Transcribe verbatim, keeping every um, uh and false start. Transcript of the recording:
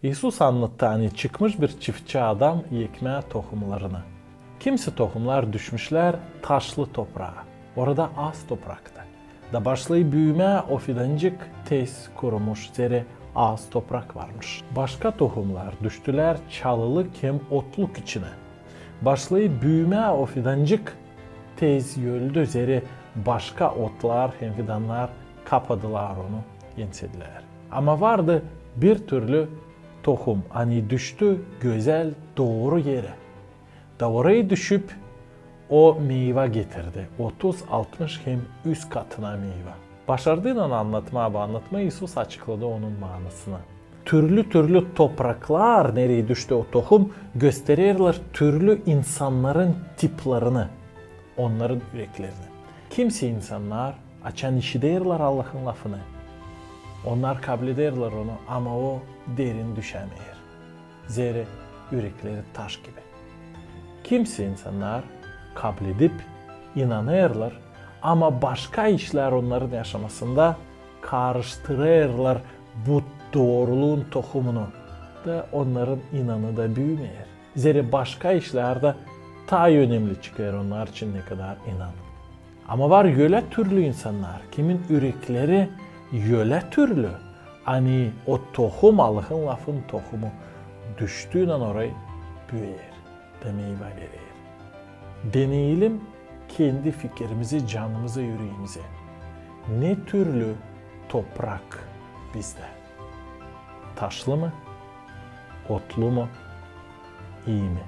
İisus annattı, ani çıkmış bir çiftçi adam ekmää tohumnarını. Kimisi tohumnar düşmüşlär taşlı topraa. Orada az toprakta. Da başlêêr büümää, o fidancık tez kurumuş, zerä az toprak varmış. Başka tohumnar düştülär çalılık hem otluk içinä. Başlêêr büümää, o fidancık tez öldü, zerä başka otlar hem fidannar kapadılar onu, ensedilär. Ama vardı bir türlü tohum, ani düştü gözäl, dooru erä. Da orayı düşüp, o meyva getirdi. Otuz, altmış hem üz katına meyva. Başardıynan annatmaa bu annatmayı, İisus açıkladı onun maanasını. Türlü-türlü topraklar, nereyi düştü o tohum, göstererlär türlü insannarın tiplerini, onnarın üreklerini. Kimisi insannar, açan işiderlär Allahın lafını, onnar kablederlär onu, ama o derin düşämeer. Zerä ürekleri taş gibi. Kimisi insannar kabledip inanêrlar, ama başka işlär onnarın yaşamasında karıştırêrlar bu dooruluun tohumunu, da onnarın inanı da büümeer. Zerä başka işlerdä taa önemli çıkêr onnar için, ne kadar inan. Ama var ölä türlü insannar, kimin ürekleri ölä türlü, ani o tohum, Allahın lafın tohumu düştüynän orayı, büüyer da meyva verer. Deneyelim kendi fikirimizi, canımızı, üreemizi. Ne türlü toprak bizdä? Taşlı mı? Otlu mu? İi mi?